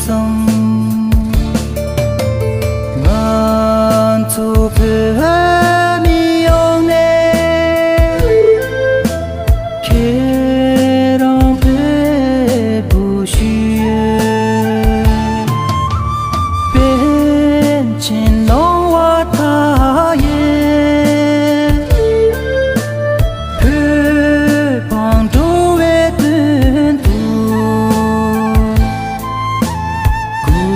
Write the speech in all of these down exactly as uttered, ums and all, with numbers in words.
སོང་། ང་ཚོ་བོད་མི་ཡོངས་ནས་ཁྱེད་རང་ཕེབས་པར་ཞུ་ཡོད། པཎ་ཆེན་ལོང་བ་མཐའ་ཡས། བོད་འབངས་སྒྲུབ་པའི་དོན་དུ། སྐུ་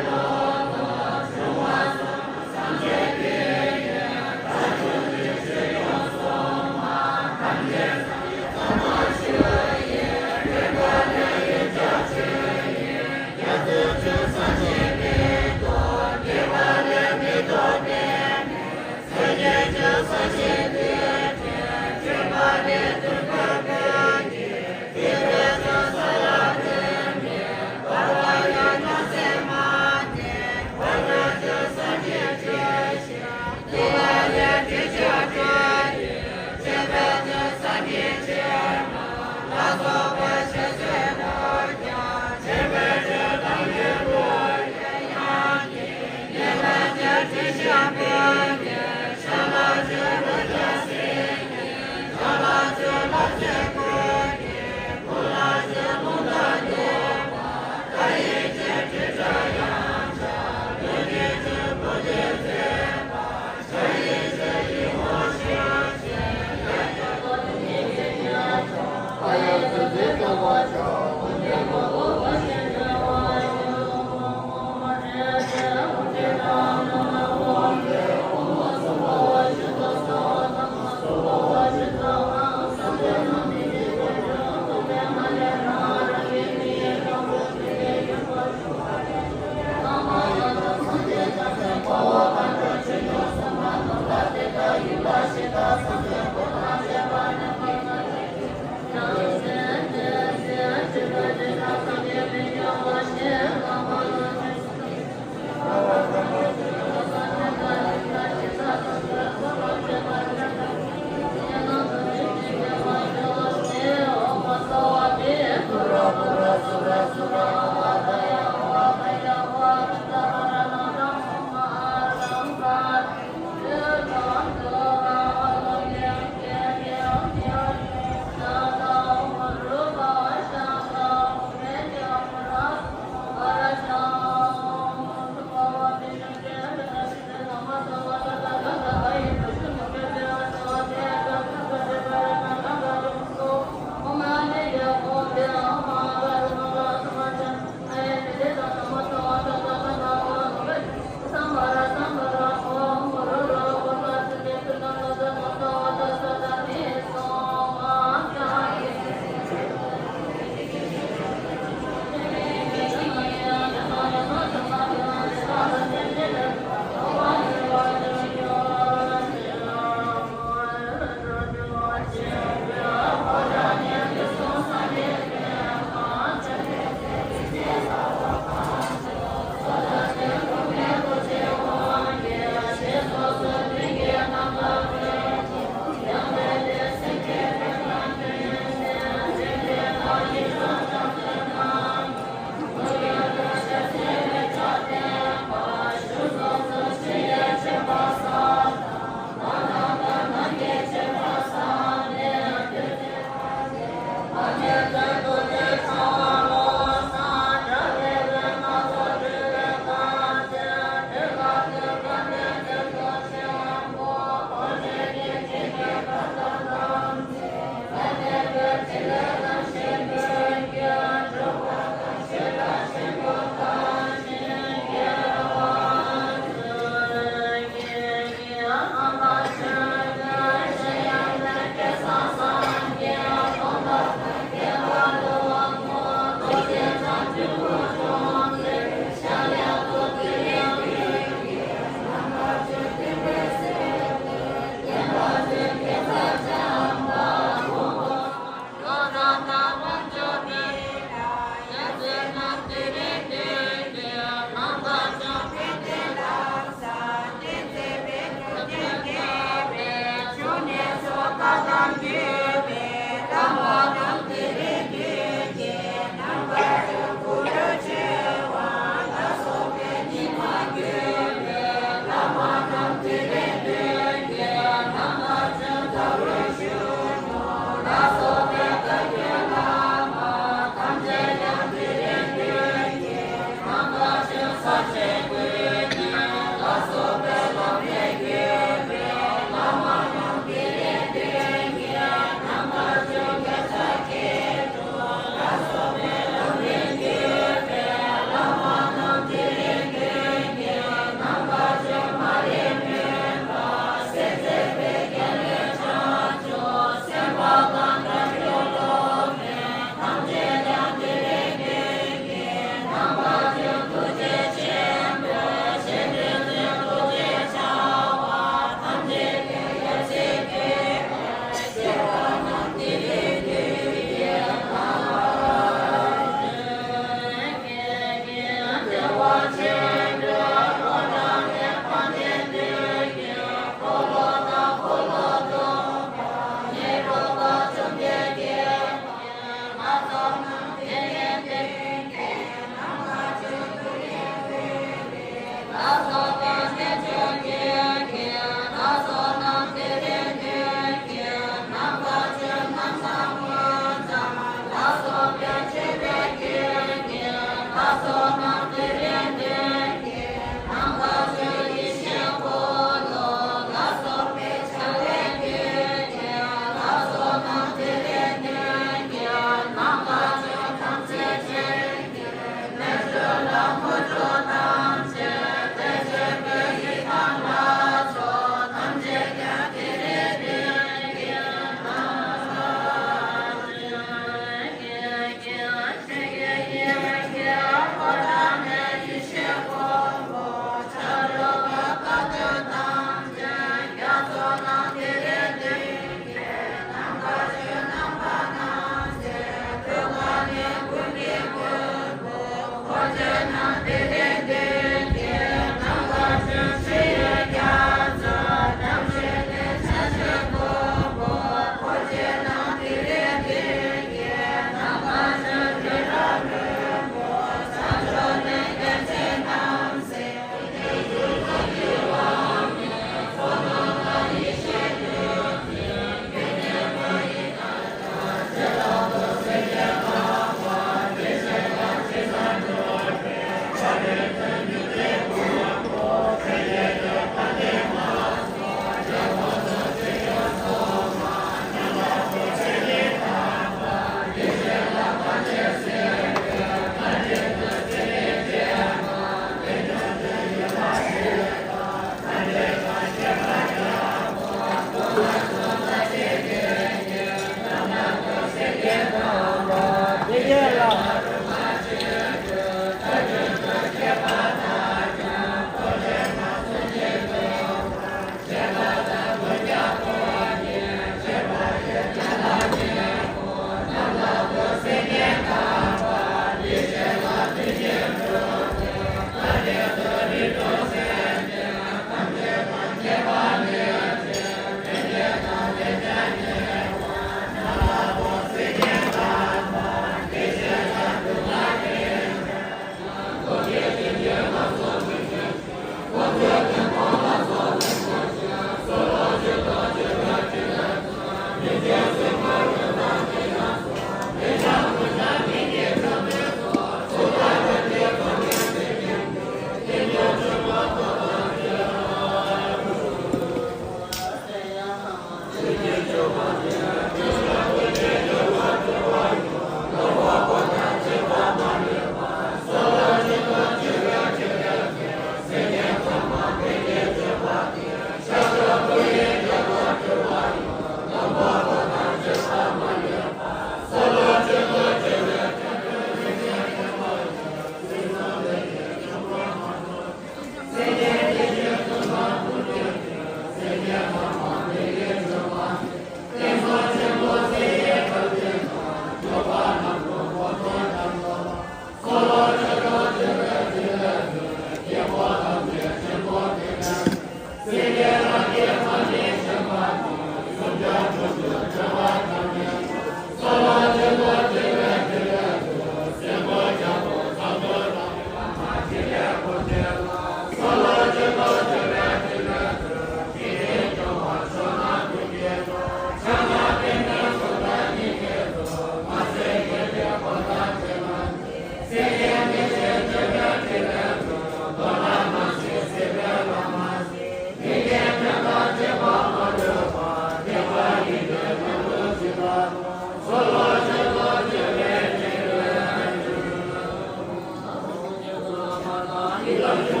མཛད་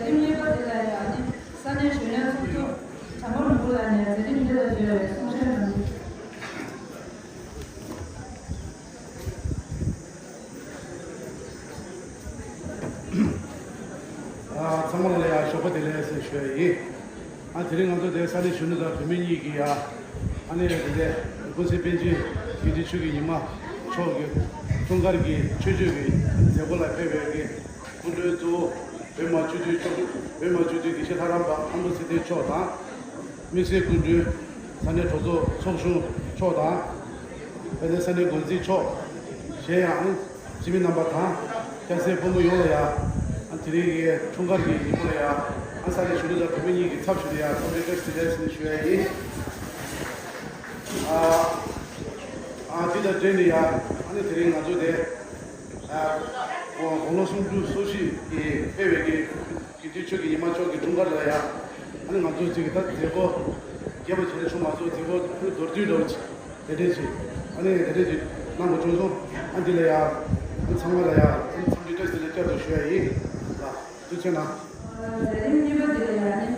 རིམ་གཉིས་པ་འདི་ལ་ཡང་ནི་ས་གནས་གཞོན་ནུ་ཚོགས་གཙོ་བྱམས་པ་ལྷུན་པོ་ལགས་ནས་མཛད་རིམ་འདི་ལ་འབྲེལ་བའི་གསུང་བཤད་གནང་རྒྱུ། ཨ། ཚང་མ་ལ་ཡང་ཞོགས་པ་བདེ་ལེགས་ཟེར་ཞུ་ཡ་ཡིན། ཨ། དེ་རིང་ང་ཚོ་དེ་ས་གནས་གཞོན་ནུ་དང་བུད་མེད་གཉིས་ཀྱིས་ཡ། ཨ་ནི་དེ་འདྲའི་ཀུན་གཟིགས་པཎ་ཆེན་དགེ་འདུན་ཆོས་ཀྱི་ཉི་མ་མཆོག་གི་འཁྲུངས་སྐར་གྱི་ཆོས་སྤྱོད་ཀྱི་མཛད་སྒོ་ལ་ཕེབས་པའི་གི་སྐུ་མགྲོན་གཙོ་བོ་བོད་མི་མང་སྤྱི་འཐུས་མཆོག་བོད་མི་མང་སྤྱི་འཐུས་དགེ་བཤེས་ལྷ་རམས་པ་ཨ་མདོ་ཚེ་བརྟན་མཆོག་དང་། དམིགས་བསལ་སྐུ་མགྲོན་ས་གནས་གྲོས་ཚོགས་ཚོགས་གཞོན་མཆོག་དང་། དཔལ་ལྡན་ས་གནས་འགོ་འཛིན་མཆོག་གཞན་ཡང་སྤྱི་མི་རྣམ་པ་དང་སྐྱ་སེར་ཕོ་མོ་ཡོངས་ལ་ཡང་དེ་རིང་གི་འཁྲུངས་སྐར་གྱི་ཉིན་མོ་ལ་ཡང་ས་གནས་གཞོན་ནུ་དང་བུད་མེད་གཉིས་ཀྱི་ཚབ་ཞུས་ནས་ཡང་འཚམས་འདྲི་བཀྲ་ཤིས་བདེ་ལེགས་ཟེར་ནས་ཞུ་ཡ་ཡིན། ཨ། ཨ། འདི་དང་འབྲེལ་ནས་ཡང་ཨ་ནི་དེ་རིང་ང་ཚོ་དེ། ཨ། དགུང་ལོ་སུམ་ཅུ་སོ་བཞི་གི་ཕེབས་པའི་གི་དགེ་འདུན་ཆོས་ཀྱི་ཉི་མ་མཆོག་གི་འཁྲུངས་སྐར་ལ་ཡ། ཨ་ནི་ང་ཚོ་གཅིག་གི་ད་མཛད་སྒོ་རྒྱས་པ་བྱས་ན་ཆུང་མ་ཚོ་མཛད་སྒོ་མདོར་བསྡུས་འདྲ་བོ་ཅིག་དེ་འདྲས་ཅིག་ཨ་ནི་དེ་འདྲས་ཅིག་གནང་དགོས་བྱུང་སོང་། ཨ། འདི་ལ་ཡ། ཨ་ནི་ཚང་མ་ལ་ཡ། ཨ་ནི་འཚམས་འདྲི་བཀྲ་ཤིས་བདེ་ལེགས་བསྐྱར་དུ་ཞུ་ཡ་ཡིན་ལ། ཐུགས་རྗེ་གནང་། མཛད་རིམ་གཉིས་པ་འདི་ལ་ཡ་ནི།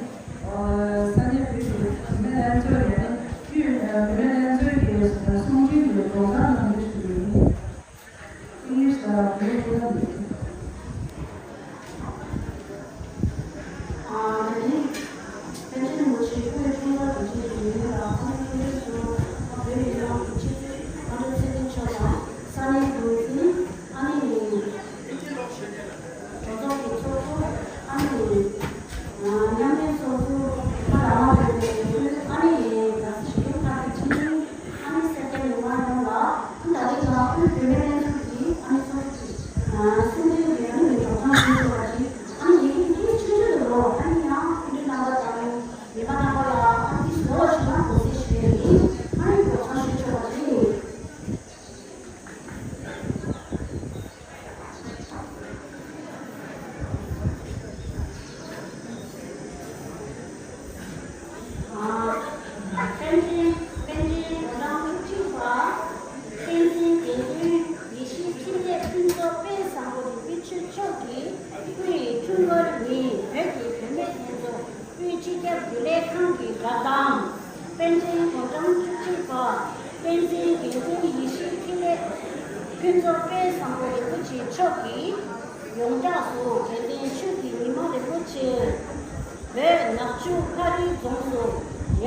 ཨ། ས་གནས་བོད་ཀྱི་བུད་མེད་ལྷན་ཚོགས་ཡ་ནི། བོད་མི་ལྷན་ཚོགས་ཀྱི་གསུང་འཕྲིན་དུ་སྒྲོག་སྦྱང་གནང་རྒྱུ་ཞུ་རྒྱུ་ཡིན། English དང་བོད་སྐད་ནང་མི་འདུག་ཨ་ནི། པཎ་ཆེན་རིན་པོ་ཆེ་སྐུའི་འཁྲུངས་སྐར་དུས་ཆེན་གྱི་ཉིན་ལ་ཚོགས་མི་དབུས་སུ་བོད་མི་མང་གི་སྤྱི་འཐུས་ཨ་འབྲུག་ཚེ་བརྟན་མཆོག་དང་ས་གནས་འགོ་འཛིན། ཨ་ནི་གྲོས་ཚོགས་ཀྱི་ཚོགས་གཙོ། ཨ་ནི་མཉམ་འབྲེལ་ཚོགས་གཙོ། ཁ་ར་མ་བོད་པའི་ལས་འགུལ། ཨ་ནི་རྒྱལ་སྲས་ཞི་བདེ་ཁ་བྲལ་སྤྱི་འཐུས། ཨ་ནི་སེར་སྐྱ་མི་མང་ཡོངས་ལ། ཨ་ནི་ད་ལྟའི་ང་དབུས་བོད་མི་ལྷན་ཚོགས་ཀྱི་ཨ་ནི་ཚོགས་གཙོ། ཨ། སེམས་ཅན་གྱི་ཨ་ནི་ངས་སྒྲོག་སྦྱང་ཞུས་ཆོག་པ་ཞིག་ཨ་ནི་ཡི་གེ་འདི་ཆུང་ཆུང་དུ་ལོ། ཨ་ནི་ཡང་སྐུ་མགྲོན་རྣམ་པ་དང་ཉེ་པ་རྣམ་པ་ལ་ཨ་ནི་བཟོ་བ་ཞིག་ལ་དགོས་ཟེར་ཞུ་ཡ་ཡིན། ཨ་ནི་སྒྲོག་སྦྱང་ཞུས་ཆོག་པ་ཞིག་ཨ། པཎ་ཆེན། པཎ་ཆེན་དགུང་གྲངས་བཅུ་གཅིག་པ། བསྟན་འཛིན་དགེ་འདུན་ཡེ་ཤེས་འཕྲིན་ལས་ཕུན་ཚོགས་དཔལ་བཟང་པོ་རིན་པོ་ཆེ་མཆོག་གི་སྐུའི་འཁྲུངས་སྐར་ཉིན་བོད་ཀྱི་བུད་མེད་ལྷན་ཚོགས་དབུས་སྤྱི་ཁྱབ་རྒྱུན་ལས་ཁང་གི་བཀའ་གདམས། པཎ་ཆེན་དགུང་གྲངས་བཅུ་གཅིག་པ། བསྟན་འཛིན་དགེ་འདུན་ཡེ་ཤེས་འཕྲིན་ལས་ཕུན་ཚོགས་དཔལ་བཟང་པོ་རིན་པོ་ཆེ་མཆོག་གི་ཡོངས་གྲགས་སུ་དགེ་ལྡན་ཆོས་ཀྱི་ཉི་མ་རིན་པོ་ཆེ། བོད་ནག་ཆུ་མཁར་རི་རྫོང་སུ་ཡབ་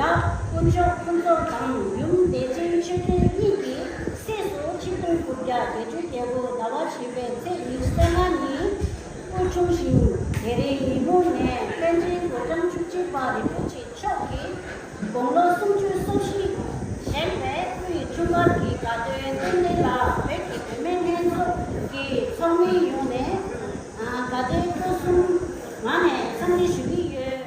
དཀོན་མཆོག་ཕུན་ཚོགས་དང་ཡུམ་བདེ་ཆེན་ཆོས་སྒྲོན་གཉིས་ཀྱི་སྲས་སུ་ཆིག་སྟོང་དགུ་བརྒྱ་བརྒྱད་ཅུ་གྱ་དགུ་ཟླ་བ་བཞི་པའི་ཚེས་ཉི་ཤུ་རྩ་ལྔ་ཉིན་སྐུ་འཁྲུངས་ཤིང་། དེ་རིང་ཉིན་མོ་ནས་པཎ་ཆེན་དགུང་གྲངས་བཅུ་གཅིག་པ་རིན་པོ་ཆེ་མཆོག་གིས་དགུང་ལོ་སུམ་ཅུ་སོ་བཞི་བཞེས་པའི་སྐུའི་འཁྲུངས་སྐར་གྱི་དགའ་སྟོན་རྟེན་འབྲེལ་ལ་བོད་ཀྱི་བུད་མེད་ལྷན་ཚོགས་ཀྱི་ཚོགས་མི་ཡོངས་ནས་དགའ་དད་སྤྲོ་གསུམ་ངང་ནས་འཚམས་འདྲི་ཞུ་གི་ཡོད།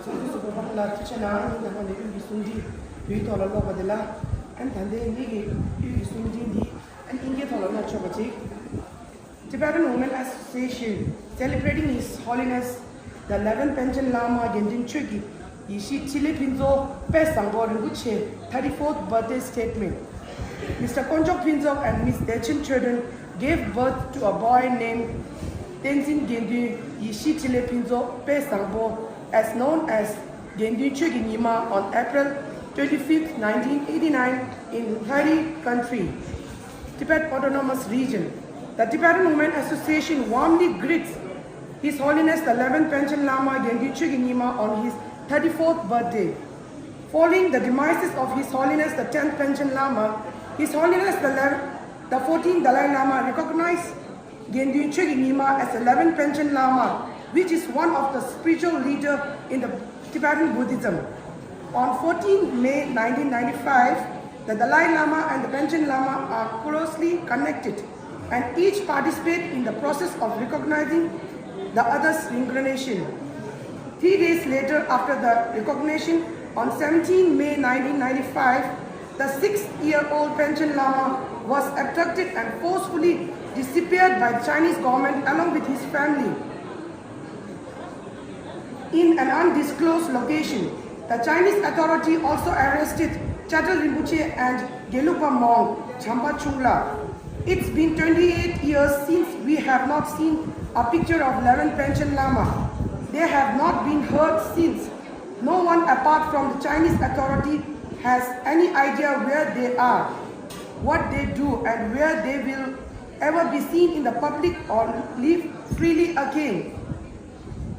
ཚོགས་གཙོ་ཟུར་པ་པ་ལགས་ཐུགས་རྗེ་གནང་། ཉིན་རྟག་པར་ནས་དབུས་ཀྱི་གསུང་འཕྲིན་བོད་ཐོག་ལ་ཀློག་པ་དེ་ལ། ཨ་ནི་ད་ལྟའི་ངེད་ཀྱི་དབུས་ཀྱི་གསུང་འཕྲིན་འདི་ཨ་ནི་དབྱིན་སྐད་ཐོག་ལ་ཀློག་ཆོག་པ་ཅིག Tibetan Women Association celebrating His Holiness The eleventh Panchen Lama དགེ་འདུན་ཆོས་ཀྱི་ཡེ་ཤེས་ཕྲིན་ལས་ཕུན་ཚོགས་དཔལ་བཟང་པོ་རིན་པོ་ཆེ thirty-fourth birthday statement. Mister Konchok Phuntsog and Miss Dechen Chodron gave birth to a boy named Tenzin Gyendun Yishi Chile Phuntsog Pe Sangpo, as known as དགེ་འདུན་ཆོས་ཀྱི་ཉི་མ, on April twenty-fifth, nineteen eighty-nine, in Lhari country, Tibet Autonomous Region. The Tibetan Women Association warmly greets His Holiness the eleventh Panchen Lama Gyendun Chökyi Nyima on his thirty-fourth birthday. Following the demises of His Holiness the tenth Panchen Lama, His Holiness the eleventh, the fourteenth Dalai Lama recognized Gyendun Chökyi Nyima as eleventh Panchen Lama, which is one of the spiritual leader in the Tibetan Buddhism. On fourteenth May nineteen ninety-five, the Dalai Lama and the Panchen Lama are closely connected and each participate in the process of recognizing the other's reincarnation. Three days later, after the recognition, on seventeenth May nineteen ninety-five, the six-year-old Panchen Lama was abducted and forcefully disappeared by the Chinese government along with his family in an undisclosed location. The Chinese authority also arrested Chadal Rinpoche and Gelugpa monk Champa Chungla. It's been twenty-eight years since we have not seen a picture of eleventh Panchen Lama. They have not been heard since. No one apart from the Chinese authority has any idea where they are, what they do, and where they will ever be seen in the public or live freely again.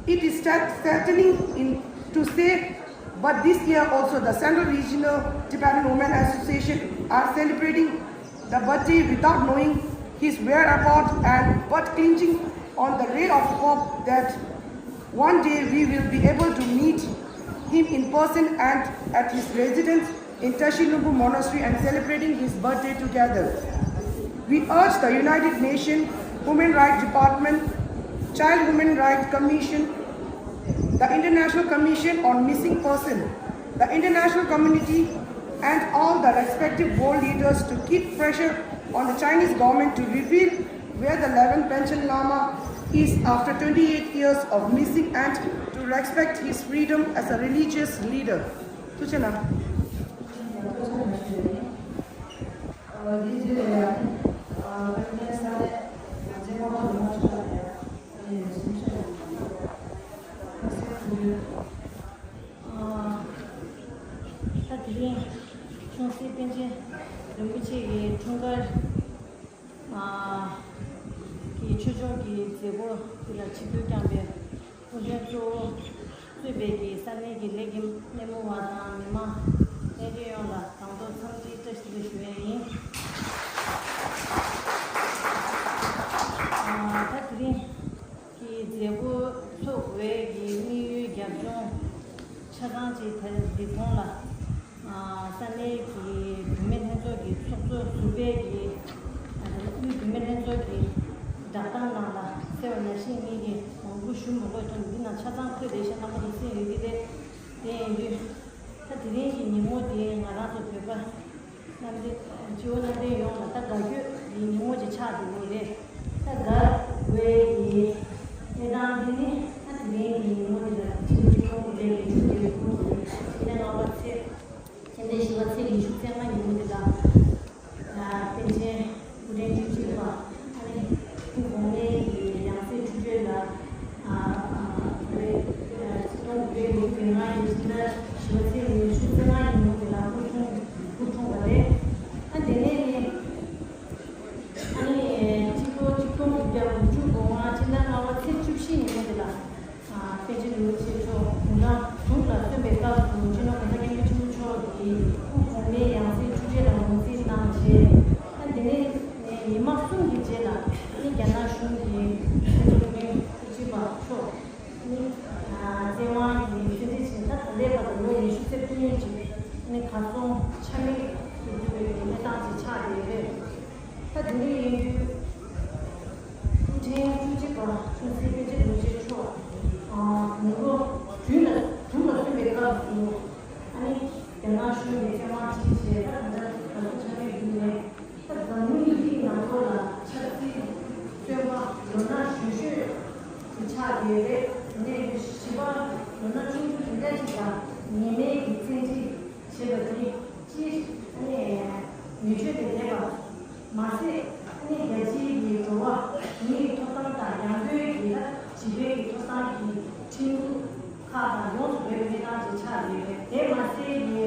It is sad- saddening in, to say, but this year also the Central Regional Tibetan Women Association are celebrating the birthday without knowing his whereabouts and but clinging on the ray of hope that one day we will be able to meet him in person and at his residence in Tashi Lhunpu Monastery and celebrating his birthday together. We urge the United Nations Human Rights Department, Child Human Rights Commission, the International Commission on Missing Persons, the international community, and all the respective world leaders to keep pressure on the Chinese government to reveal where the eleventh Panchen Lama is after twenty-eight years of missing and to respect his freedom as a religious leader. ཐུགས་རྗེ་གནང་། ད་དེ་རིང་ཆུང་སྲིད་པཎ་ཆེན་རིན་པོ་ཆེ་ཡི་འཁྲུངས་སྐར་གྱི་ཆོས་ཕྱོགས་ཀྱི་མཛད་སྒོ་འདི་ལ་ཆིབས་བསྒྱུར་བསྐྱངས་པའི་སྐུ་མགྲོན་གཙོ་བོ་གཙོས་པའི་གི་ས་གནས་ཀྱི་ལས་ཀྱི་སྣེ་མོ་བ་དང་མི་མང་གནད་དོན་ཡོངས་ལ་དང་ཐོག་འཚམས་འདྲིའི་བཀྲ་ཤིས་བདེ་ལེགས་ཞུ་ཡས་ཡིན། ད་དེ་རིང་གི་མཛད་སྒོ་འཚོགས་དགོས་ཀྱི་དམིགས་ཡུལ་རྒྱབ་ལྗོངས་ཆ་ཚང་ཅིག་ད་འདི་གོང་ལ་ས་གནས་ཀྱི་བུད་མེད་ལྷན་ཚོགས་ཀྱི་ཚོགས་གཙོ་ཟུར་པའི་གི་དབུས་བུད་མེད་ལྷན་ཚོགས་ཀྱི་བསྒྲགས་གཏམ་ནང་ལ་གསལ་བ་ནང་བཞིན་ངེད་ཀྱིས་མང་པོ་ཞུ་མི་དགོས་ཀྱང་འདི་ནང་ཆ་ཚང་འཁོད་བསྡད་ཤག་རྣམ་པ་ཚོ་གསན་ཡོད་ཀྱི་རེད། དེ་ཡིན་དུས་ད་དེ་རིང་གི་ཉིན་མོ་དེ་ང་རང་ཚོ་བོད་པ་གནམ་བདེ་སྤྱི་བོ་གནམ་བདེ་ཡོངས་ལ་ད་དགའ་སྐྱོ་གི་ཉིན་མོ་ཅིག་ཆགས་འགྲོ་གི་རེད། ད་དགའ་དགོས་ཀྱི་གནས་སྟངས་དེ་ནི་ད་དེ་རིང་གི་ཉིན་མོ་དེ་ལ་ཆིབས་བསྒྱུར་ཚོགས་འདུ་ལས་ཀྱི་ཆིབས་བསྒྱུར་ཚོགས་འདུ་ཆེད་ལས་ལྔ་པ་ཚེ་ཆེ་འདས་བཞི་པ་ཚེས་ཉི་ཤུ་རྩ་ལྔ་ཉིན་མོ་དེ་ལ། པཎ་ཆེན་སྐུ་ཕྲེང་བཅུ་གཅིག་པ་ཨ་ནི་སྐུ་གོང་མའི་ཡང་སྲིད་འཁྲུལ་བྲལ་ལ་བོད་ཚེས་སྟོང་དགུ་བརྒྱ་ཉི་ཤུ་རྩ་ལྔ་ཡི་ཕྱི་ཟླ་བཞི་པ་ཚེས་ཉི་ཤུ་རྩ་ལྔ་ཉིན་མོ་དེ་ལ་སྐུ་འཁྲུངས་སྐུ་འཁྲུངས་པ་རེད། ཨ་དེ་ནས་ནི་ཨ་ནི་སྤྱི་ལོ་ཆིག་སྟོང་དགུ་བརྒྱ་དགུ་བཅུ་གོ་ལྔ་ཕྱི་ཟླ་ལྔ་པ་ཚེས་བཅུ་བཞི་ཉིན་མོ་དེ་ལ། པཎ་ཆེན་རིན་པོ་ཆེ་མཆོག་དགུང་གྲངས་དྲུག་ལ་སོན་པའི་སྐབས་སུ་སྤྱི་ནོར་གོང་ས་སྐྱབས་མགོན་ཆེན་པོ་མཆོག་གིས་སྐུ་གོང་མའི་ཡང་སྲིད་འཁྲུལ་བྲལ་ལ་ངོས་འཛིན་གནང་རྗེས། ཨ་དེ་ནས་ཉི་མ་གསུམ་གྱི་རྗེས་ལ་ནི་རྒྱ་ནག་གཞུང་གིས་སྤྱི་ནོར་གོང་ས་སྐྱབས་མགོན་ཆེན་པོ་མཆོག་ནི་བཙན་དབང་གིས་བཙན་ཁྲིད་བྱས་ད་ད་ལྟའི་བར་དུ་ལོ་ཉི་ཤུ་རྩ་བདུན་ཅིག་ནི་གར་སོང་ཆ་མེད་དུ་གྱུར་བའི་གནས་སྟངས་ཅིག་ཆགས་བསྡད་ཡོད་རེད། ད་དེ་འདྲ་ཡིན་དུས་སྐུ་ཕྲེང་བཅུ་གཅིག་པ་ཆུང་སྲིད་པཎ་ཆེན་རིན་པོ་ཆེ་མཆོག་དགུང་ལོ་བདུན་ལ་དྲུག་ལ་སོན་པའི་སྐབས་སུ་ཨ་ནི་རྒྱ་ནག་གཞུང་གིས་བཙན་དབང་ཁྲིད་བྱས་ད་གང་ལྟར་གར་སོང་ཆ་མེད་གྱུར་ནས་ད་འཛམ་གླིང་ཡིག་རིགས་ནང་ལོགས་ལ་ཆབ་སྲིད་བཙོན་པ་ལོ་ན་གཞོན་ཤོས་ཀྱི་ཆགས་བསྡད་རེད། ནས་བཞི་པ་ལོ་ན་ཆུང་ཆུང་དེ་འདྲ་ཅིག་ལ་ཉེས་མེད་ཀྱི་བཙན་ཁྲིད་བྱེད་པ་དེ་སྤྱིར་ནས་ནུས་ཆོད་དེ་མེད་པ་མ་ཟད། ཨ་ནི་རྒྱལ་སྤྱིའི་གི་འགྲོ་བ་མིའི་ཐོབ་ཐང་དང་ཡང་སྒོས་ཀྱི་ལ་བྱིས་པའི་གི་ཐོབ་ཐང་གི་ཁྲིམས་ལུགས་ཁག་དང་ཡོངས་སུ་འགལ་བའི་གནས་སྟངས་ཅིག་ཆགས་ཡོད་པས། དེ་མ་ཟད་ཀྱི་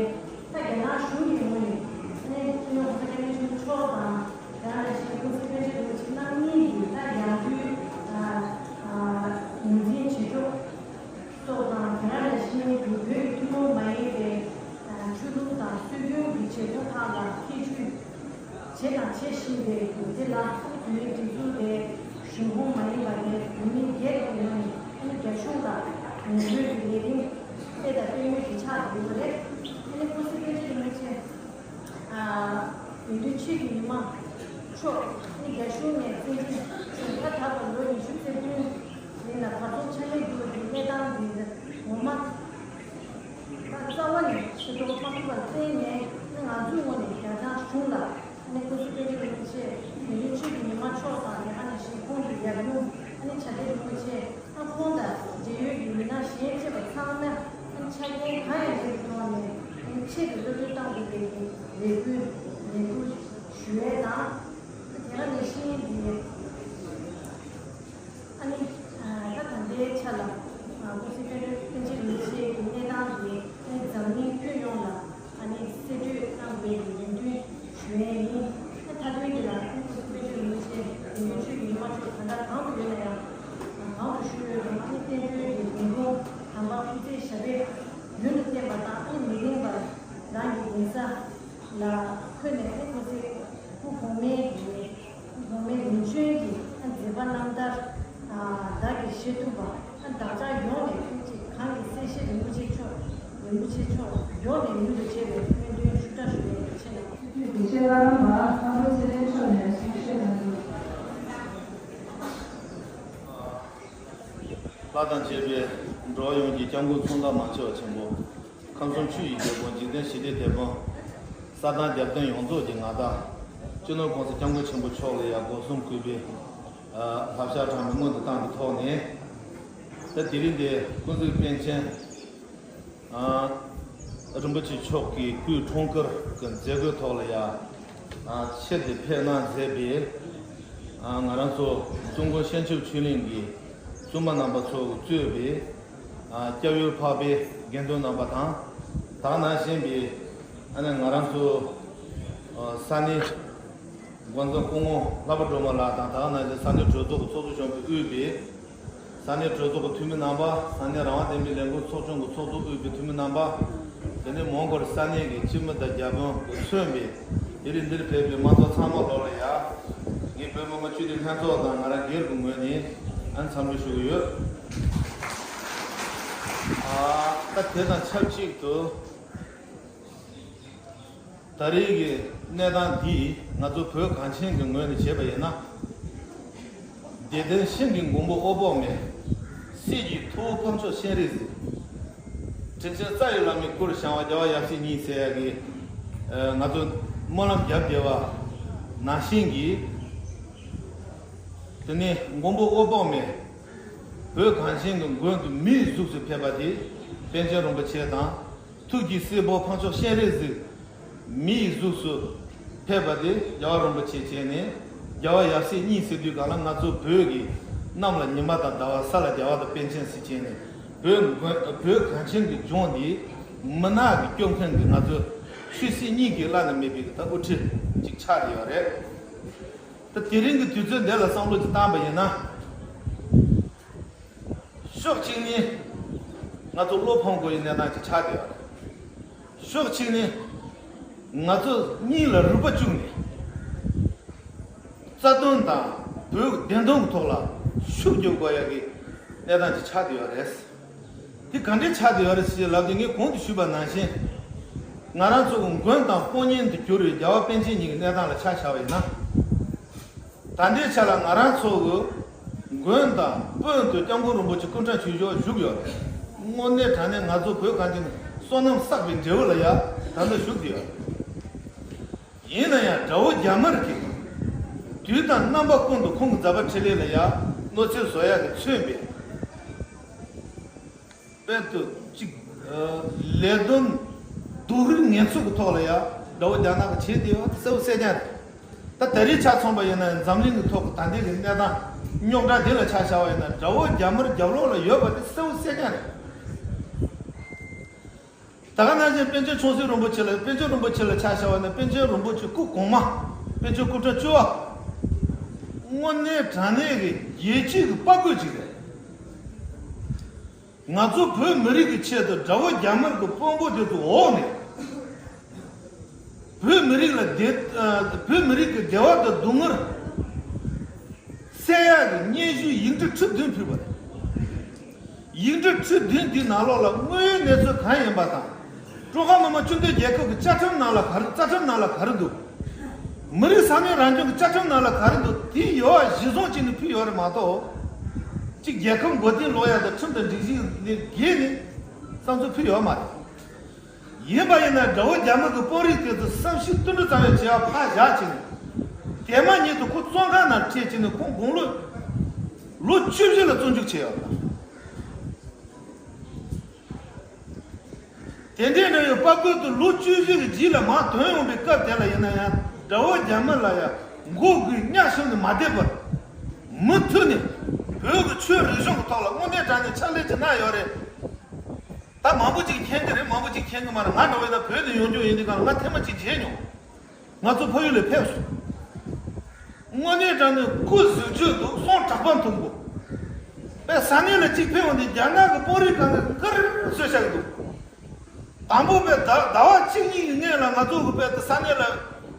ད་རྒྱ་ནག་གཞུང་གི་ངོས་ནས་ཨ་ནི་སྤྱི་ནོར་༸གོང་ས་༸སྐྱབས་མགོན་ཆེན་པོ་མཆོག་དང་དེ་ནང་བཞིན་ཀུན་གཟིགས་པཎ་ཆེན་རིན་པོ་ཆེ་རྣམ་གཉིས་ཀྱི་ད་ཡང་སྒོས་ངོས་འཛིན་བྱེད་ཕྱོགས། སོགས་དང་། དེ་ག་ནང་བཞིན་གྱི་བོད་ཀྱི་ཐུན་མོང་མ་ཡིན་པའི་ཆོས་ལུགས་དང་སྲོལ་རྒྱུན་གྱི་བྱེད་སྒོ་ཁག་ལ་ཐེ་བྱུས་བྱས་དང་བྱེད་བཞིན་པའི་གྱོད་དེ་ལ་བོད་མིའི་སྒྲིག་འཛུགས་དེ་གཞུང་ཁོངས་མ་ཡིན་པ་དེ་བོད་མི་སྒེར་གྱི་ངོས་ནས་ཨ་ནི་རྒྱ་གཞུང་ལ་ངོ་རྒོལ་གྱི་ལས་རིམ་སྤེལ་དང་སྤེལ་མུས་ཀྱི་ཆགས་ཡོད་པ་རེད། ཨ་ནི་ཀུན་གཟིགས་པཎ་ཆེན་རིན་པོ་ཆེ། དགེ་འདུན་ཆོས་ཀྱི་ཉི་མ་མཆོག་ནི་རྒྱ་གཞུང་ནས་བཙན་འཛུལ་བྱུང་ཁ་དར་བ་ལོ་ཉི་ཤུ་རྩ་བདུན་ཡིན་ལ་བར་སྟོང་ཆ་མེད་འགྱུར་བའི་གནས་སྟངས་འདི་ངོ་མ་ད་རྩ་བ་ནས་ཤེས་རྟོགས་མ་ཐུབ་པར་བརྟེན་ནས་ནི་ང་ཚོའི་ངོས་ནས་རྒྱ་ནག་གཞུང་ལ་ནི་ཀུན་གཟིགས་དཔལ་འབྱོར་རིན་པོ་ཆེ་དགེ་འདུན་ཆོས་ཀྱི་ཉི་མ་མཆོག་དང་དེ་ག་ནང་བཞིན་ཁོང་གི་ཡབ་ཡུམ་ནི་བྱ་བྲལ་རིན་པོ་ཆེ། ཁོང་དང་འབྲེལ་ཡོད་ཀྱི་མི་སྣ་གཞན་བཅས་པ་ཚང་མ་ཆ་རྐྱེན་གང་ཡང་མེད་པའི་ཐོག་ནས་ཆེད་དུ་གློད་གྲོལ་བཏང་དགོས་པའི་རེ་སྐུལ་ནན་སྐུལ་ཞུ་ཡས་དང་། དེ་ག་ནང་བཞིན་གྱི་ཨ་ནི་ད་ད་ལྟའི་ཆ་ལ་ཀུན་གཟིགས་དཔལ་འབྱོར་པཎ་ཆེན་རིན་པོ་ཆེ་གི་གནས་སྟངས་དེ་འཛམ་གླིང་ཁྱོན་ཡོངས་ལ། ཨ་ནི་གསེད་བཀྲོལ་གནང་བའི་ལས་དོན་ཞུ་ཡས་ཡིན། མཐའ་དོན་གྱི་ལ་ཀུན་གཟིགས་དཔལ་འབྱོར་རིན་པོ་ཆེ་དགེ་འདུན་ཆོས་ཀྱི་ཉི་མ་མཆོག་ད་ལྟ་གང་དུ་ཡོད་ན་ཡང་གང་དུ་བཞུགས་ཡོད་ཀྱང་ཨ་ནི་བསྟན་འགྲོའི་གི་ལས་ཁུངས་དམ་པ་སྐུ་ཚེ་ཞབས་པད་རྒྱུན་དུ་བརྟན་པ་དང་ཨ་ནི་མི་རིང་བར་རང་གི་གདན་ས་ལ་འཁོད་ནས་ཨ་ནི་ཀུན་གཟིགས་སྐུ་གོང་མའི་གི་གོང་མའི་རིམ་བྱོན་གྱི་མཛད་པ་རྣམ་ཐར་བདག་གིས་བཞེས་ཐུབ་པ། བདག་ཅག་ཡོངས་ནས་ཐུགས་རྗེ་གང་གི་སྲས་བཞི་རིན་པོ་ཆེ་མཆོག་རིན་པོ་ཆེ་མཆོག་མགྱོགས་ནས་མྱུར་དུ་མཇལ་བའི་སྨོན་འདུན་ཞུ་གྲྭ་ཞུ་ཡས་ཆེད་ལ། དགེ་བཤེས་ལྷ་རམས་པ་ལྷ་མོ་ཚེ་རིང་མཆོག་ནས་གསུང་བཤད་གནང་རྒྱུ། ལྷ་དང་བཅས་པའི་འགྲོ་བ་ཡོངས་ཀྱི་སྐྱབས་མགོན་མཚུངས་ཟླ་མ་ཆེ་བ་ཆེན་པོ། ཁམས་གསུམ་ཆོས་ཀྱི་རྒྱལ་པོ་འཇིག་རྟེན་ཞི་བདེའི་དེད་དཔོན། ས་དང་རྒྱལ་བསྟན་ཡོངས་རྫོགས་ཀྱི་མངའ་བདག་སྤྱི་ནོར་༸གོང་ས་༸སྐྱབས་མགོན་ཆེན་པོ་མཆོག་ལ་ཡང་སྒོ་གསུམ་གུས་པས་བསླབ་བྱ་དྲང་མོས་སྔོན་དུ་བཏང་གི་ཐོག་ནས། ད་དེ་རིང་འདི་ཀུན་གཟིགས་པཎ་ཆེན་རིན་པོ་ཆེ་མཆོག་གི་སྐུའི་འཁྲུངས་སྐར་གྱི་མཛད་སྒོའི་ཐོག་ལ་ཡང་ཆེད་དུ་ཕེབས་གནང་མཛད་པའི་ང་རང་ཚོ་ཙུང་གོ་ཤན་ཆབ་ཆོས་གླིང་གི་བཙུན་མ་རྣམ་པ་ཚོ་གིས་གཙོས་པའི་སྐྱབས་ཡུལ་འཕགས་པའི་དགེ་འདུན་རྣམ་པ་དང་། ད་ག་ནང་བཞིན་པའི་ང་རང་ཚོ་ས་གནས་འགོ་འཛིན་སྐུ་ངོ་ལྷག་པ་སྒྲོལ་མ་ལགས་དང་། ད་ག་ནང་བཞིན་ས་གནས་གྲོས་ཚོགས་ཀྱི་ཚོགས་གཙོ་གཞོན་པས་དབུས་པའི་ས་གནས་གྲོས་ཚོགས་ཀྱི་འཐུས་མི་རྣམ་པ། ས་གནས་རང་དབང་ལྡན་པའི་ལས་འགུལ་ཚོགས་ཆུང་གི་ཚོགས་གཙོ་དབུས་པའི་འཐུས་མི་རྣམ་པ། དེ་ནས་མོན་གྷོ་ས་གནས་ཀྱི་སྤྱི་མི་དང་བརྒྱ་དཔོན་གྱིས་མཚོན་པའི་དེ་རིང་འདིར་ཕེབས་པའི་མང་ཚོགས་ཚང་མ་ལོག་ལ་ཡ། ངས་བོད་མི་མང་སྤྱི་འཐུས་ལྷན་ཚོགས་དང་ང་རང་སྒེར་གྱི་ངོས་ནས་ཨ་འཚམས་འདྲི་ཞུ་གི་ཡོད། ཨ་ད་དེ་དང་ཆབས་ཅིག་ཏུ། ད་རེས་ཀྱི་གནས་སྟངས་འདིས་ང་ཚོ་བོད་གངས་ཅན་གྱི་ངོས་ནས་བྱས་པ་ཡིན་ན། བདེ་ལྡན་ཤིང་གི་མགོན་པོ་དབུ་དཔག་མེད། སྲས་ཀྱི་ཐུ་བོ་འཕགས་མཆོག་སྤྱན་རས་གཟིགས། དྲིན་ཅན་རྩ་བའི་བླ་མའི་སྐུར་བཞེངས་པ་རྒྱལ་བ་ཡབ་སྲས་གཉིས་ཟེར་ཡག་གི་ང་ཚོ་སྨོན་ལམ་རྒྱབ་བསྡད་པ་ནང་བཞིན་གྱི། དེ་ནས་མགོན་པོ་དབུ་དཔག་མེད། བོད་གངས་ཅན་གྱི་མགོན་དུ་མིའི་གཟུགས་སུ་ཕེབས་པ་དེ་པཎ་ཆེན་རིན་པོ་ཆེ་དང་། ཐུགས་ཀྱི་སྲས་པོ་འཕགས་མཆོག་སྤྱན་རས་གཟིགས། མིའི་གཟུགས་སུ་ཕེབས་པ་དེ་རྒྱལ་བ་རིན་པོ་ཆེ་བྱས་ནས་རྒྱལ་བ་ཡབ་སྲས་གཉིས་ཟེར་དུས་གང་ལ་ང་ཚོ་བོད་ཀྱི་གནམ་ལ་ཉི་མ་དང་ཟླ་བ། ས་ལ་རྒྱལ་བ་དང་པཎ་ཆེན་ཟེར་བྱས་ནས་བོད་མགོན། བོད་གངས་ཅན་གྱི་ལྗོངས་འདི་མུན་ནག་གིས་སྐྱོབ་མཁན་གྱི་ང་ཚོ་ཆོས་སྲིད་གཉིས་ཀྱི་བླ་ན་མེད་པའི་ད་དབུ་ཁྲིད་ཅིག་ཆགས་བསྡད་ཡོད་རེད། ད་དེ་རིང་གི་དུས་ཚོད་འདི་ལ་བསམ་བློ་ཅིག་བཏང་པ་ཡིན་ན། ཕྱོགས་གཅིག་ནི་ང་ཚོ་བློ་ཕམ་དགོས་ཡའི་གནས་སྟངས་ཅིག་ཆགས་བསྡད་ཡོད་རེད། ཕྱོགས་གཅིག་ནི་ང་ཚོ་སྙིང་ལ་རུས་པ་བཅུག་ནས་རྩ་དོན་དང་བོད་བདེན་དོན་གྱི་ཐོག་ལ་ཤུགས་རྒྱབ་དགོས་ཡ་གི་གནས་སྟངས་ཅིག་ཆགས་བསྡད་ཡོད་རེད། དེ་ག་འདྲས་ཆགས་བསྡད་ཡོད་རེད་ཅེས་ལབ་དུས་ངས་གོང་དུ་ཞུས་པ་ནང་བཞིན། ང་རང་ཚོ་གི་མགོན་དང་དཔུང་གཉེན་དུ་གྱུར་བའི་རྒྱལ་བ་པཎ་ཆེན་གཉིས་ཀྱི་གནས་སྟངས་ལ་ཆ་བཞག་པ་ཡིན་ན། ད་ལྟའི་ཆ་ལ་ང་རང་ཚོ་གི་མགོན་དང་དཔོན་དུ་སྐྱབས་མགོན་རིན་པོ་ཆེ་སྐུ་ཕྲེང་བཅུ་བཞི་བཞུགས་ཡོད་རེད། དངོས་གནས་དྲང་གནས་ང་ཚོ་བོད་གངས་ཅན་གྱི་བསོད་ནམས་བསགས་པའི་འབྲས་བུ་ལ་ཡ་ད་ལྟ་བཞུགས་བསྡད་ཡོད་རེད། ཡིན་ན་ཡང་དགྲ་བོ་རྒྱ་དམར་གྱིས་དུས་དང་རྣམ་པ་ཀུན་ཏུ་ཁོང་གི་མཛད་པ་འཕྲིན་ལས་ལ་ཡ་གནོད་འཚེ་བཟོ་ཡག་གིས་མཚོན་པའི་ དཔལ་དུ་གཅིག་ལས་དོན་སྡུག་རུས་ངལ་འཚོ་གི་ཐོག་ལ་ཡ་དགྲ་བོ་རྒྱ་ནག་གི་བྱས་དེ་བ་གསལ་པོ་གསལ་རྐྱང་རེད། ད་ད་རེས་ཆ་མཚོན་པ་ཡིན་ན་འཛམ་གླིང་གི་ཐོག་གི་ད་ལྟའི་གི་གནས་སྟངས་རྙོག་དྲ་དེ་ལ་ཆ་བཞག་པ་ཡིན་ན་དགྲ་བོ་རྒྱ་དམར་རྒྱབ་ལོགས་ལ་ཡོད་པ་དེ་གསལ་པོ་གསལ་རྐྱང་རེད། ད་ག་ནང་བཞིན་པཎ་ཆེན་ཆུང་སྲིད་རིན་པོ་ཆེ་ལ་པཎ་ཆེན་རིན་པོ་ཆེ་ལ་ཆ་བཞག་པ་ཡིན་ན་པཎ་ཆེན་རིན་པོ་ཆེ་སྐུ་གོང་མ་པཎ་ཆེན་སྐུ་ཕྲེང་བཅུ་པ་དངོས་གནས་དྲང་གནས་ཀྱི་རྒྱལ་སྤྱི་གི་དཔའ་རྒོད་ཅིག་རེད། ང་ཚོ་བོད་མི་རིགས་ཀྱི་ཆེད་དུ་དགྲ་བོ་རྒྱ་དམར་གྱི་དཔོན་པོ་དེ་ཚོ་འོག་ནས་བོད་མི་རིགས་ལ་བདེ་ཨ་བོད་མི་རིགས་ཀྱི་བདེ་བ་དང་སྡུག་བསྔལ་སེལ་ཡག་གི་སྙན་ཞུ་ཡིག་འབྲུ་ཁྲི་བདུན་ཕུལ་བ་རེད། ཡིག་འབྲུ་ཁྲི་བདུན་འདིའི་ནང་ལོགས་ལ་དངོས་ཡོད་གནས་ཚུལ་གང་ཡིན་པ་དང་། ཀྲུང་ཧྭ་མི་དམངས་སྤྱི་མཐུན་རྒྱལ་ཁབ་ཀྱི་བཅའ་ཁྲིམས་ནང་ལ་ག་རེ་རྩ་ཁྲིམས་ནང་ལ་ག་རེ་འདུག་མི་རིགས་ས་གནས་རང་སྐྱོང་གི་བཅའ་ཁྲིམས་ནང་ལ་ག་རེ་འདུག་དེ་ཡོད་པ་གཞི་བཟུང་བྱས་ནས་ཕུལ་ཡོད་རེད་མ་གཏོགས། གཅིག་རྒྱལ་ཁབ་མགོ་རྟིང་སློག་ཡག་དང་ཁྲིམས་དང་སྒྲིག་གཞི་ལས་བརྒལ་ནས་བསམ་ཚུལ་ཕུལ་ཡོད་མ་རེད། ཡིན་པ་ཡིན་ན་དགྲ་བོ་རྒྱ་དམར་གྱི་དཔོན་རིགས་དེ་ཚོ་བསམ་ཤེས་བསྟུན་གྲོས་ཙམ་ཡང་བྱེད་པ་ཕར་བཞག་བྱས་ནས། དེ་མ་ཉིད་དུ་ཁོ་བཙོན་ཁང་ནང་ཁྲིད་བྱས་ནས་ཁོང་དགུང་ལོ་ལོ་བཅུ་བཞི་ལ་བཙོན་འཇུག་བྱས་ཡོད་པ། དེ་འདྲའི་འདྲ་བའི་དཔའ་རྒོད་དུ་ལོ་བཅུ་བཞི་གི་རྗེས་ལ་མར་ཐོན་ཡོང་པའི་སྐབས་དེ་ལ་ཡིན་ན་ཡང་དགྲ་བོ་རྒྱ་དམར་ལ་ཡང་མགོ་སྒུར་གཉའ་ཤོར་ནས་མ་བསྡད་པར། མུ་མཐུད་ནས་བོད་ཀྱི་ཆོས་རིག་གཞུང་གི་ཐོག་ལ་དངོས་གནས་དྲང་གནས་ཕྱག་ལས་ཅིག་གནང་ཡོད་རེད། ད་མང་པོ་ཅིག་མཁྱེན་གྱི་རེད། མང་པོ་ཅིག་མཁྱེན་གྱི་མ་རེད། ང་འདྲ་བོ་ཡིན་ན་བོད་ནས་ཡོང་རྒྱུ་ཡིན་དུས་གང་ལ་ང་ཐེངས་མ་གཅིག་མཇལ་མྱོང་། ང་ཚོ་ཕ་ཡུལ་ལ་ཕེབས་སོང་། དངོས་གནས་དྲང་གནས་སྐུ་གཟུགས་མཆོད་འདུག་གསུང་དྲག་པོ་འཐུང་དགོས། པས་ས་གནས་ལ་གཅིག་ཕེབས་འོང་དུས་རྒྱ་ནག་གི་དཔོན་རིགས་གང་ག་གིར་བཟོས་བཞག་གི་འདུག་དང་པོ་པས་ཟླ་ཟླ་བ་གཅིག་གཉིས་ཀྱི་སྔོན་ལ་ང་ཚོ་གི་པས་དེ་ས་གནས་ལ་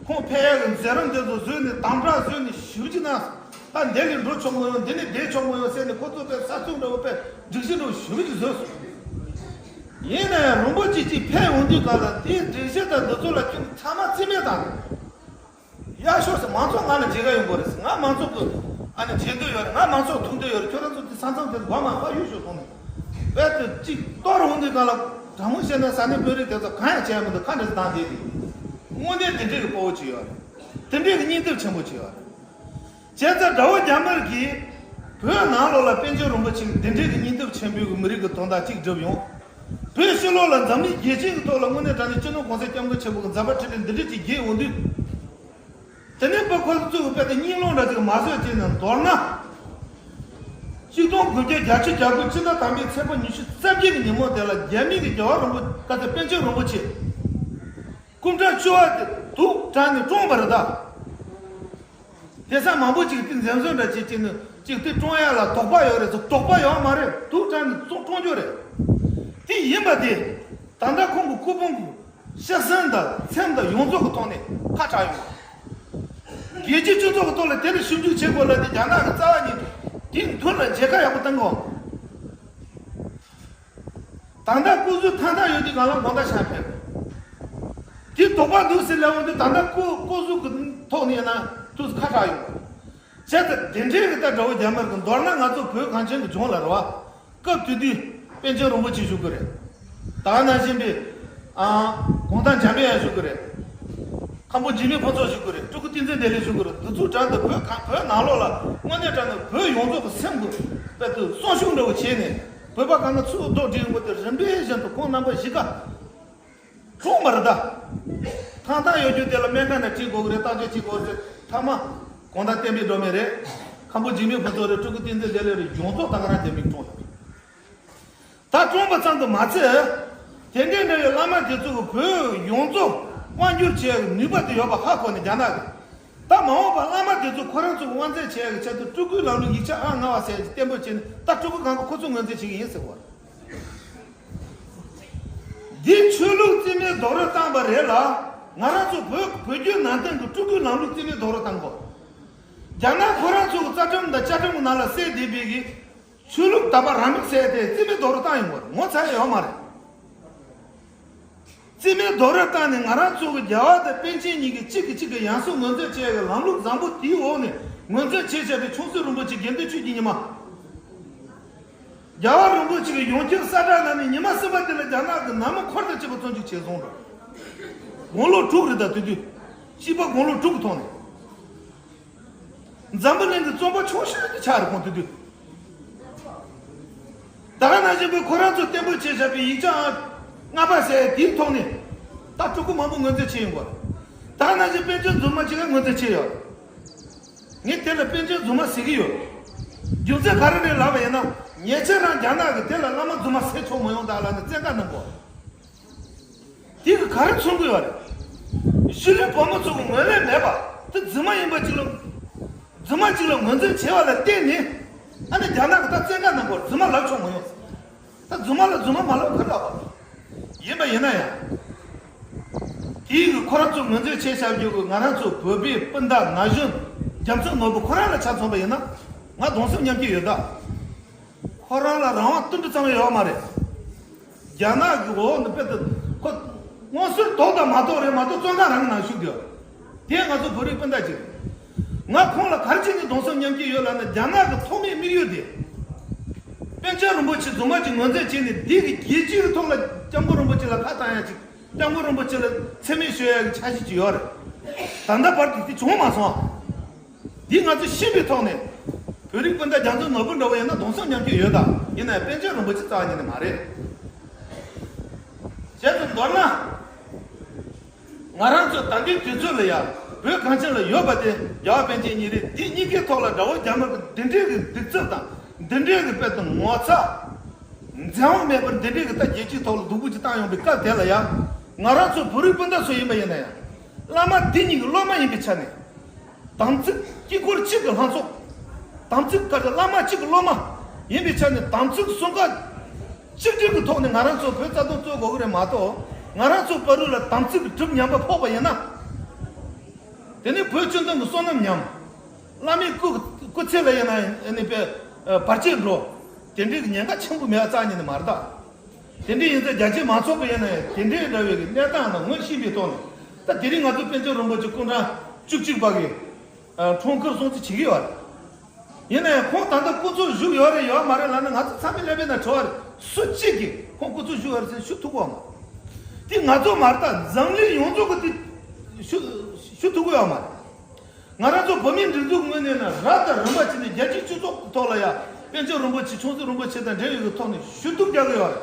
ཁོང་ཕེབས་ཡག་གི་མཛད་རིམ་དེ་ཚོ་བཟོས་ནས་དམ་དྲག་བཟོས་ནས་ཞུ་རྒྱུ་ན། ད་འདི་ལས་འགྲོ་ཆོག་མོ་ཡོང་། འདི་ནས་བསྡད་ཆོག་མོ་ཡོང་ཟེར་ནས་ཁོ་ཚོ་པས་ས་ཚུགས་འདྲ་བོ་པས་སྒྲིག་གཞི་འདྲ་བོ་ཞུ་རྒྱུ་བཟོས་སོང་། ཡིན་ན་ཡང་རིན་པོ་ཆེ་གཅིག་ཕེབས་འོང་དུས་གང་ལ་དེའི་སྒྲིག་གཞི་དང་འདི་ཚོ་ལ་ཁྱོད་ཚང་མ་རྩིས་མེད་བཏང་། ཡག་ཤོས་སུ་མང་ཚོགས་ང་ལ་མཇལ་ཁ་ཡོང་དགོས་རེད། ང་མང་ཚོགས་ཀྱི་ཨ་ནི་མཇལ་འདོད་ཡོད་རེད། ང་མང་ཚོགས་ཐུག་འདོད་ཡོད་རེད། ཁྱོད་རང་ཚོ་དེ་ས་མཚམས་དེ་སྒོ་མ་ཕར་གཡུག་ཤོག་གསུངས་ནས། རྦད་དེ་གཅིག་གཏོར་འོང་དུས་གང་ལ་དྲང་མོ་བཤད་ན་ས་གནས་དཔོན་རིགས་དེ་ཚོ་གང་ཡང་བྱས་མི་འདུག་ཁ་འདྲ་ཞིག་བཏང་བསྡད་དེ། དངོས་གནས་དེ་འདྲའི་གི་སྤོ་བོ་ཅིག་ཡོད་རེད། དེ་འདྲའི་གི་སྙིང་སྟོབས་ཆེན་པོ་ཅིག་ཡོད་རེད། བྱས་ཙང་དགྲ་བོ་རྒྱ་དམར་གྱིས་བོད་ནང་ལོགས་ལ་པཎ་ཆེན་རིན་པོ་ཆེ་གི་དེ་འདྲའི་གི་སྙིང་སྟོབས་ཆེན་པོའི་གི་མི་རིགས་ཀྱི་དོན་དག་ཅིག་བསྒྲུབས་ཡོང་། བོད་ཕྱི་ལོགས་ལ་འཛམ་གླིང་རྒྱལ་སྤྱིའི་གི་ཐོག་ལ་དངོས་གནས་དྲང་གནས་སྤྱི་ནོར་གོང་ས་སྐྱབས་མགོན་ཆེན་པོ་གི་མཛད་པ་འཕྲིན་ལས་འདི་འདྲ་ཅིག་རྒྱས་ཡོང་དུས། དེ་ནས་པ་ཁོ་ཚོ་གི་དཔེ་དེ་སྙིང་རླུང་འདྲ་ཅིག་མ་བཟོད་ཅེས་ནས་མདོར་ན། གཅིག་སྟོང་དགུ་བརྒྱ་བརྒྱད་ཅུ་གྱ་དགུ་སྤྱི་ཟླ་དང་པོའི་ཚེས་པ་ཉི་ཤུ་རྩ་བརྒྱད་ཀྱི་ཉིན་མོ་དེ་ལ་རྒྱ་མི་གི་རྒྱལ་བ་རིན་པོ་ཆེ་ཀ་ཚ་པཎ་ཆེན་རིན་པོ་ཆེ་སྐུ་ཕྲེང་བཅུ་པ་དེ་དུག་དྲངས་ནས་བཀྲོངས་པ་རེད་ད། དེང་སང་མང་པོ་ཅིག་དེ་འཛེམ་ཟོན་འདྲ་བྱེད་ཀྱི་ནི་ཅིག་དེ་བཀྲོངས་ཡ་ལ་དོགས་པ་ཡོད་རེད་ཟེར། དོགས་པ་ཡོད་མ་རེད། དུག་དྲངས་ནས་བཀྲོངས་བཀྲོངས་རྒྱུ་རེད། དེ་ཡིན་པ་དེ་ད་ལྟ་ཁོང་གི་སྐུ་ཕུང་གི་ཤི་གསོན་དང་ཚེམས་དང་ཡོངས་རྫོགས་ཀྱི་ཐོག་ནས་ཁ་གྲག་ཡོང་བ། རྒྱལ་སྤྱིའི་སྤྱི་ཚོགས་ཀྱི་ཐོག་ལ་དེ་ལ་ཞིབ་འཇུག་བྱེད་དགོས་ལ་དེ་རྒྱ་ནག་གི་རྩ་བ་ཉིད་དུ་དེའི་མདུན་ལ་མཇལ་ཁ་ཡག་པོ་གཏང་དགོས། ད་ལྟ་སྐུ་གཟུགས་ཐང་ཐང་ཡོད་དུས་གང་ལ་དགོང་དག་ཤར་ཕེབས། དེ་དོགས་པ་འདུག་ཟེར་ལབ་འོང་དུས་ད་ལྟ་སྐུ་སྐུ་གཟུགས་ཀྱི་ཐོག་ནས་ཡིན་ན་དུས་ཁ་གྲག་ཡོང་བ། བྱས་ཙང་དེ་འདྲའི་གི་ད་དགྲ་བོ་རྒྱ་དམར་གྱི་མདོར་ན་ང་ཚོ་བོད་གངས་ཅན་གྱི་ལྗོངས་ལ་རེད་བ། སྐབས་དེ་དུས་པཎ་ཆེན་རིན་པོ་ཆེ་བཞུགས་ཀྱི་རེད། ད་ག་ནང་བཞིན་པའི་ཨ་གུང་ཐང་འཇམ་དཔལ་དབྱངས་བཞུགས་ཀྱི་རེད། མཁན་པོ་འཇིགས་མེད་ཕུན་ཚོགས་བཞུགས་ཀྱི་རེད། སྤྲུལ་སྐུ་བསྟན་འཛིན་བདེ་ལེགས་བཞུགས་ཀྱི་རེད། འདི་ཚོ་དྲངས་ཏེ་བོད་གངས་བོད་ནང་ལོགས་ལ་དངོས་གནས་དྲང་གནས་བོད་ཡོངས་རྫོགས་ཀྱི་སེམས་ཀྱི་དཔེ་དུ་སྲུང་སྐྱོབ་འདྲ་བོ་བྱས་ནས་བོད་པ་གང་ག་ཚུར་རྡོག་སྒྲིལ་ཡོང་གི་དེ་རིམ་པས་བཞིན་དུ་ཁོང་རྣམ་པ་བཞི་ཀ་གྲོངས་པ་རེད་ད། ཐང་ཐང་ཡོད་རྒྱུ་དེ་ལ་སྨན་ཁང་ནས་ཁྲིད་དགོས་ཀྱི་རེད། བརྟག་དཔྱད་བྱེད་དགོས་རེད། ཐ་མ་གུང་ཐང་བསྟན་པའི་སྒྲོན་མེ་རེད། མཁན་པོ་འཇིགས་མེད་ཕུན་ཚོགས་རེད། སྤྲུལ་སྐུ་བསྟན་འཛིན་བདེ་ལེགས་རེད། ཡོངས་རྫོགས་ད་ག་རང་རྒྱ་མིས་བཀྲོངས་ཡོད་རེད། ད་བཀྲོངས་པ་ཙམ་དུ་མ་ཚད། དེ་འདྲའི་འདྲ་བའི་བླ་མ་དེ་ཚོ་གི་བོད་ཡོངས་རྫོགས་དབང་བསྒྱུར་བྱེད་ཡག་གི་ནུས་པ་དེ་ཡོད་པ་ཧ་གོ་ནས་རྒྱ་ནག་གིས། ད་མ་འོངས་པ་བླ་མ་དེ་ཚོ་ཁོ་རང་ཚོ་གི་དབང་འཛིན་བྱེད་ཡག་གི་ཆེད་དུ་སྤྲུལ་སྐུའི་ལམ་ལུགས་ཡིག་ཆ་ཨང་ལྔ་པ་ཟེར་ཡག་གི་བརྟན་པོ་བྱས་ནས་ད་སྤྲུལ་སྐུ་གང་ག་ཁོ་ཚོ་ངོས་འཛིན་བྱེད་ཀྱི་ཡིན་ཟེར་བ། འདི་ཆོས་ལུགས་རྩིས་མེད་རྡོག་རོལ་བཏང་པ་རེད་ལ། ང་རང་ཚོ་བོད་བོད་བརྒྱུད་ནང་བསྟན་གྱི་སྤྲུལ་སྐུའི་ལམ་ལུགས་རྩིས་མེད་རྡོག་རོལ་བཏང་དགོས། རྒྱ་ནག་ཁོ་རང་ཚོ་གི་རྩ་ཁྲིམས་དང་བཅའ་ཁྲིམས་ཀྱི་ནང་ལ་གསལ་བསྡད་པའི་གི་ཆོས་ལུགས་དད་པ་རང་མོས་ཟེར་དེ་རྩིས་མེད་རྡོག་རོལ་བཏང་ཡོང་བར་ངོ་ཚ་ཡ་ཡོད་མ་རེད། རྩིས་མེད་རྡོག་རོལ་བཏང་ནས་ང་རང་ཚོ་གི་རྒྱལ་བ་དང་པཎ་ཆེན་གཉིས་ཀྱི་གཅིག་གིས་གཅིག་གི་ཡང་སྲིད་ངོས་འཛིན་བྱེད་ཡག་གི་ལམ་ལུགས་བཟང་པོ་དེའི་འོག་ནས་ངོས་འཛིན་བྱེད་བྱས་པའི་ཆུང་སྲིད་རིན་པོ་ཆེ་དགེ་འདུན་ཆོས་ཀྱི་ཉི་མ། རྒྱལ་བ་རིན་པོ་ཆེ་གི་ཡོངས་ཁྱབ་གསལ་བསྒྲགས་གནང་ནས་ཉི་མ་གསུམ་པ་དེ་ལ་རྒྱ་ནག་གི་ནང་མི་འཁོར་དང་བཅས་པ་བཙོན་འཇུག་བྱས་སོང་ར། དགུང་ལོ་དྲུག་རེད་ད་དེ་དུས། སྐྱེས་པ་དགུང་ལོ་དྲུག་གི་ཐོག་ནས། འཛམ་བུ་གླིང་གི་བཙོན་པ་ཆུང་ཤོས་དེ་ཆགས་རེད་ཁོང་དེ་དུས། ད་ག་ནང་བཞིན་པའི་ཁོ་རང་ཚོ་བརྟན་པོ་བྱས་བཞག་པའི་ཡིག་ཆ་ལྔ་པ་ཟེར་དེའི་ཐོག་ནས་ད་སྤྲུལ་སྐུ་མང་པོ་ངོས་འཛིན་བྱས་ཡོང་གི་ཡོད་རེད། ད་ག་ནང་བཞིན་པཎ་ཆེན་རྫུན་མ་གཅིག་ལ་ངོས་འཛིན་བྱས་ཡོད་རེད། ངས་དེ་ལ་པཎ་ཆེན་རྫུན་མ་ཟེར་གྱི་ཡོད། རྒྱུ་མཚན་ག་རེ་རེད་ལབ་པ་ཡིན་ན། ཉེ་ཆར་རང་རྒྱ་ནག་གིས་དེ་ལ་བླ་མ་རྫུན་མ་ཟེར་ཆོག་མི་ཡོང་ད་ལབ་ནས་བཙན་བཀའ་གནང་གོ། དེ་གི་ག་རེ་མཚོན་གྱི་ཡོད་རེད། གཞིས་ལུས་བོད་མི་ཚོ་གི་ངོས་ལེན་མེད་པ་དེ་རྫུན་མ་ཡིན་པ་གཅིག་ལ། རྫུན་མ་གཅིག་ལ་ངོས་འཛིན་བྱས་པ་ལ་བརྟེན་ནས། ཨ་ནི་རྒྱ་ནག་གིས་ད་བཙན་བཀའ་གནང་གོ། རྫུན་མ་ལབ་ཆོག་མི་ཡོང་། ད་རྫུན་མ་ལ་རྫུན་མ་མ་ལབ་ག་ལབ་པ། ཡིན་པ་ཡིན་ན་ཡང་། དེའི་གི་ཁོ་རང་ཚོ་ངོས་འཛིན་བྱས་བཞག་རྒྱུ་གི་ང་རང་ཚོ་བོད་པའི་སྤུན་ཟླ་ན་གཞོན་རྒྱ་མཚོ་ནོར་བུ་ཁོ་རང་ལ་ཆ་མཚོན་པ་ཡིན་ན། ང་གདུང་སེམས་མཉམ་སྐྱེད་ཡོད་ད། ཁོ་རང་ལ་རང་དབང་ཏིལ་འབྲུ་ཙམ་ཡང་ཡོད་མ་རེད། རྒྱ་ནག་གི་འོག་ནས་དཔེ་དེ་ཁོ་མངོན་གསལ་དོགས་དང་མ་དོགས་རེད་མ་གཏོགས་བཙོན་ཁང་རང་གི་ནང་བཞུགས་ཡོད། དེ་ང་ཚོ་བོད་རིགས་སྤུན་ཟླ་ཅིག་རེད། ང་ཁོང་ལ་ག་རེ་བྱས་ནས་གདུང་སེམས་མཉམ་སྐྱེད་ཡོད་ལབ་ན། རྒྱ་ནག་གི་ཐོག་མའི་དམིགས་ཡུལ་དེ། པཎ་ཆེན་རིན་པོ་ཆེ་རྫུན་མ་ཅིག་ངོས་འཛིན་བྱས་ནས་འདི་གི་རྒྱལ་སྤྱིའི་ཐོག་ལ་སྐྱབས་མགོན་རིན་པོ་ཆེ་ལ་ཁ་བཏང་ཡ་ཅིག་སྐྱབས་མགོན་རིན་པོ་ཆེ་ལ་མཚན་སྨད་ཞུ་ཡ་གི་འཆར་གཞི་ཅིག་ཡོད་རེད། ད་ལྟ་བར་དུ་དེ་བྱུང་མ་སོང་། འདི་ང་ཚོས་ཤེས་པའི་ཐོག་ནས། བོད་རིགས་སྤུན་ཟླ་རྒྱ་མཚོ་ནོར་བུ་འདྲ་བོ་ཡིན་ན་གདུང་སེམས་མཉམ་སྐྱེད་ཡོད་ད། ཡིན་ནའི་པཎ་ཆེན་རིན་པོ་ཆེ་རྩ་བ་ཉིད་ནས་མ་རེད། བྱས་ཙང་མདོར་ན། ང་རང་ཚོ་ད་ལྟའི་དུས་ཚོད་ལ་ཡ། བོད་གངས་ཅན་ལ་ཡོད་པ་དེ་རྒྱལ་བ་པཎ་ཆེན་ཉིད་རེད། འདི་གཉིས་ཀའི་ཐོག་ལ་དགྲ་བོ་རྒྱ་དམར་གྱི་འདི་འདྲའི་གི་གདུག་རྩུབ་དང་འདི་འདྲའི་གི་དཔེ་དང་ངོ་ཚ། འཛེམ་བག་མེད་པར་འདི་འདྲའི་གི་ད་རྒྱལ་སྤྱིའི་ཐོག་ལ་སྡུག་པོ་ཅིག་བཏང་ཡོང་པའི་སྐབས་དེ་ལ་ཡ། ང་རང་ཚོ་བོད་རིགས་སྤུན་ཟླ་ཚོ་ཡིན་པ་ཡིན་ན་ཡང་། བླ་མ་འདི་གཉིས་ཀྱི་སློབ་མ་ཡིན་པའི་ཆ་ནས། དམ་ཚིག་དཀྱིལ་འཁོར་གཅིག་གི་ལྷན་ཚོགས། དམ་ཚིག་བཀའ་བླ་མ་གཅིག་གི་སློབ་མ་ཡིན་པའི་ཆ་ནས། དམ་ཚིག་གསུམ་ཀ་གཅིག་སྒྲིལ་གྱི་ཐོག་ནས་ང་རང་ཚོ་བོད་རྩ་དོན་རྩོད་དགོས་ཀྱི་རེད་མ་གཏོགས། ང་རང་ཚོ་བར་དུ་ལ་དམ་ཚིག་གི་གྲིབ་ཉམས་པ་ཕོག་པ་ཡིན་ན། དེ་ནི་བོད་སྤྱི་དོན་གྱི་བསོད་ནམས་ཉམས། བླ་མའི་སྐུ་སྐུ་ཚེ་ལ་ཡིན་ན་ནི་བར་ཆད་འགྲོ། དེ་འདྲའི་གི་ཉེན་ཁ་ཆེན་པོ་མེད་པ་རྩ་ཉིད་ནས་མ་རེད་ད། དེ་འདྲའི་ཡིན་ཙང་རྒྱ་ཆེའི་མང་ཚོགས་ཀྱི་ཡིན་ན་ཡང་དེ་འདྲའི་འདྲ་བའི་གི་གནས་སྟངས་རྣམས་ངོས་ཤེས་པའི་ཐོག་ནས། ད་དེ་རིང་ང་ཚོ་པཎ་ཆེན་རིན་པོ་ཆེ་སྐུ་ཕྲེང་བཅུ་གཅིག་པ་གི་འཁྲུངས་སྐར་སྲུང་བརྩི་བྱེད་ཀྱི་ཡོད་རེད། ཡིན་ན་ཡང་ཁོང་ད་ལྟ་སྐུ་འཚོ་བཞུགས་ཡོད་རེད་ཡོད་མ་རེད་ལབ་ན། ང་ཚོ་ཚང་མས་ཀླད་པའི་ནང་དྲི་བ་རེད། སུ་གཅིག་གིས་ཁོང་སྐུ་འཚོ་བཞུགས་ཡོད་རེད་ཟེར་ཞུ་ཐུབ་ཀྱི་ཡོད་མ་རེད། དེ་ང་ཚོ་མ་རེད་ད། འཛམ་གླིང་ཡོངས་རྫོགས་ཀྱིས་དེ་ཞུ་ཞུ་ཐུབ་ཀྱི་ཡོད་མ་རེད། ང་རང་ཚོ་བོད་མིའི་སྒྲིག་འཛུགས་ངོས་ནས་ན་རབ་དང་རིམ་པ་བྱས་ནས་རྒྱལ་སྤྱིའི་སྤྱི་ཚོགས་ཀྱི་ཐོག་ལ་ཡ། པཎ་ཆེན་རིན་པོ་ཆེ་ཆུང་སྲིད་རིན་པོ་ཆེ་དང་འབྲེལ་ཡོད་ཀྱི་ཐོག་ནས་ཞུ་གཏུག་རྒྱག་གི་ཡོད་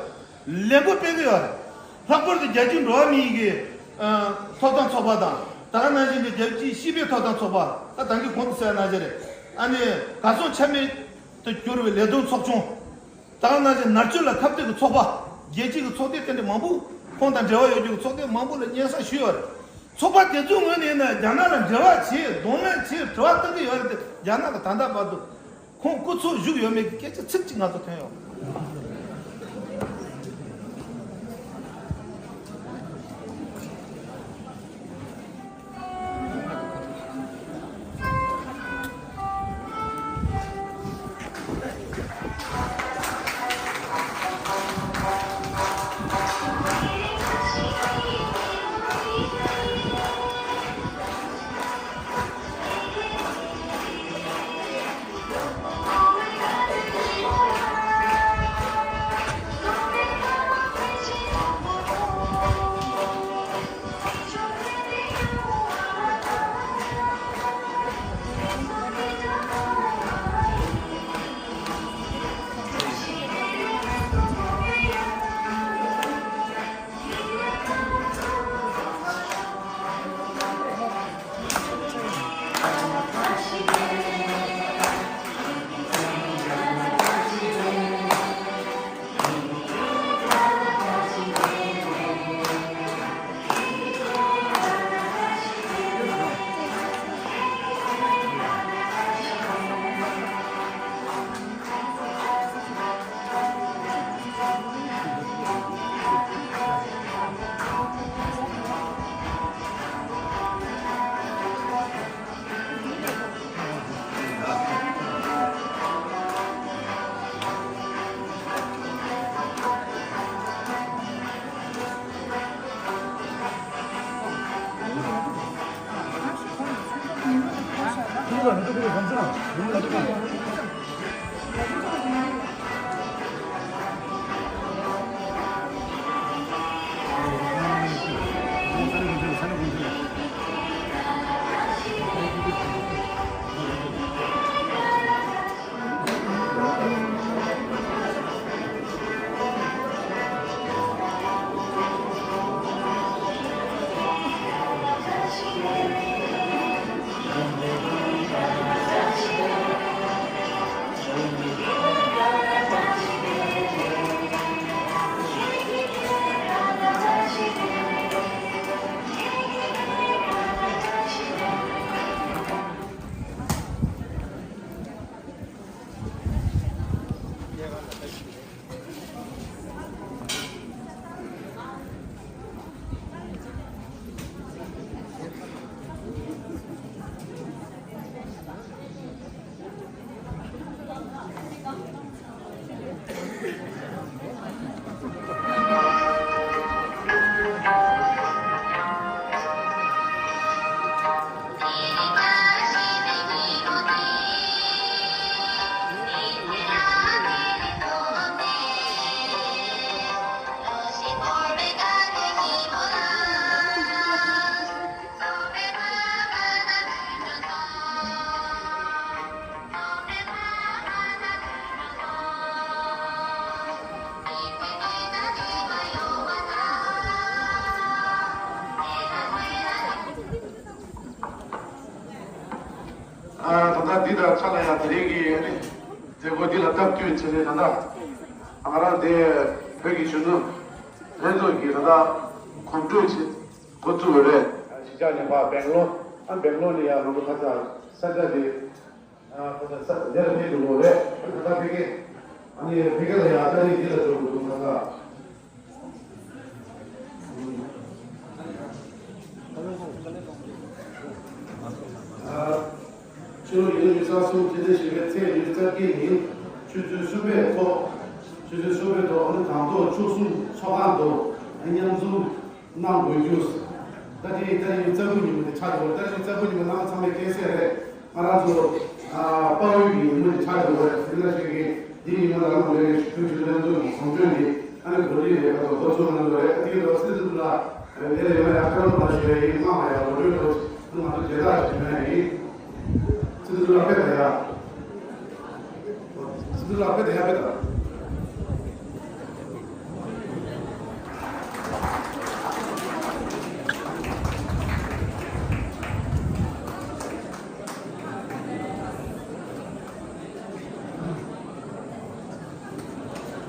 རེད། ལས་འགུལ་སྤེལ་གྱི་ཡོད་རེད། ལྷག་པར་དུ་རྒྱལ་སྤྱིའི་འགྲོ་བ་མིའི་གི་ཨ་ཐོབ་ཐང་ཚོགས་པ་དང་། ད་ག་ནང་བཞིན་གྱི་རྒྱལ་སྤྱིའི་ཤེས་དཔལ་ཐོབ་ཐང་ཚོགས་པ། ད་ད་གིན་གོང་དུ་ཟེར་ཡ་ནང་བཞིན་རེད། ཨ་ནི་གར་སོང་ཆ་མེད་དུ་གྱུར་བའི་ལས་དོན་ཚོགས་ཆུང་། ད་ག་ནང་བཞིན་མནར་གཅོད་ལ་ཁ་གཏད་ཀྱི་ཚོགས་པ། རྒྱལ་སྤྱི་གི་ཚོགས་སྡེ་དེ་འདྲ་མང་པོ། ཁོང་དང་འབྲེལ་བ་ཡོད་རྒྱུ་གི་ཚོགས་སྡེ་མང་པོ་ལ་སྙན་སེང་ཞུས་ཡོད་རེད། ཚོགས་པ་དེ་ཚོའི་ངོས་ནས་ཡིན་ན་རྒྱ་ནག་ལ་འབྲེལ་བ་བྱེད། གདོང་ལེན་བྱེད། དྲི་བ་བཏང་གི་ཡོད་རེད་དེ། རྒྱ་ནག་གིས་ད་ལྟ་བར་དུ་ཁོང་སྐུ་འཚོ་བཞུགས་ཡོད་མེད་ཀྱི་སྐད་ཆ་ཚིག་གཅིག་ང་ཚོ་ཐོན་ཡོད་མ་རེད། འདི་དང་ཆ་ལ་ཡང་དེ་རིང་གི་མཛད་སྒོ་འདི་ལ་སྟབས་བསྟུན་བྱས་ནས་ད་ལྟ་ང་རང་དེ་བོད་ཀྱི་གཞོན་ནུ་ལྷན་ཚོགས་ཀྱི་ད་ལྟ་གོམ་བགྲོད་བྱེད་འགོ་བཙུགས་ཡོད་རེད། གཞིས་ཆགས་ནས་ཕར་སྦེང་ལོར། ཨ་སྦེང་ལོར་ནས་ཡང་ང་ཚོ་ཁ་ཚ་ས་ཆ་དེ། ཨ་ཁ་ཚ་ས་དེར་ཕེབས་འགྲོ་གི་རེད། ད་ལྟ་ཕ་གི་ཨ་ནི་ཕ་གི་ལ་ཡང་ཏ་རིག་འདི་ལ་འགྲོ་དགོས་འདུག་ཁ་ཚ། ཨ་ཕྱི་ལོ་ཉིས་སྟོང་ཉི་ཤུ་རྩ་གསུམ་སྤྱི་ཟླ་བཞི་པའི་ཚེས་ཉི་ཤུ་རྩ་བརྒྱད་ཉིན་ཆུ་ཚོད་གསུམ་པའི་ཐོག་ཆུ་ཚོད་གསུམ་པའི་ཐོག་ཨ་ནི་སྒང་ཏོག་ཆོལ་གསུམ་ཚོགས་ཁང་དུ་མཉམ་འཛོམས་གནང་དགོས་རྒྱུ། ད་དེ་ཏ་རིག་ཉི་ཤུ་རྩ་དགུ་ཉིན་མོ་དེ་ཆགས་ཡོད་རེད། ཏ་རིག་ཉི་ཤུ་རྩ་དགུ་ཉིན་མོ་རྣམ་པ་ཚང་མས་མཁྱེན་གསལ་རེད། ང་རང་ཚོ་ཨ་དཔའ་བོའི་གི་ཉིན་མོ་དེ་ཆགས་ཡོད་རེད། དེ་འདྲ་ཞིག་གི་འདི་ཉིན་མོ་ལ་ང་ཚོའི་བོད་ཀྱི་ལྷན་ཚོགས་ཀྱི་གོམ་བགྲོད་འདི་ཨ་ནི་གོ་སྒྲིག་རེད་པ་དང་འགོ་ཚུགས་གནང་གི་རེད། ཨ་དེ་ལ་སྲིད་ཟུར་ལ་དེ་ལ་ཡོད་ན་ཡང་ཁ་རོག་པ་ཞུ་ཡ་ཡིན། མང་བ་ཡང་ངོ་སྤྲོད་ལོ་ང་ཚོ་མཇལ་དར་ཞུ་ཡ་ཡིན། སྲིད་ཟུར་ལ་ཕེབས་དང་ཡ། སྲིད་ཟུར་ལ་ཕེབས་དང་ཡ་ཕེབས་དང་།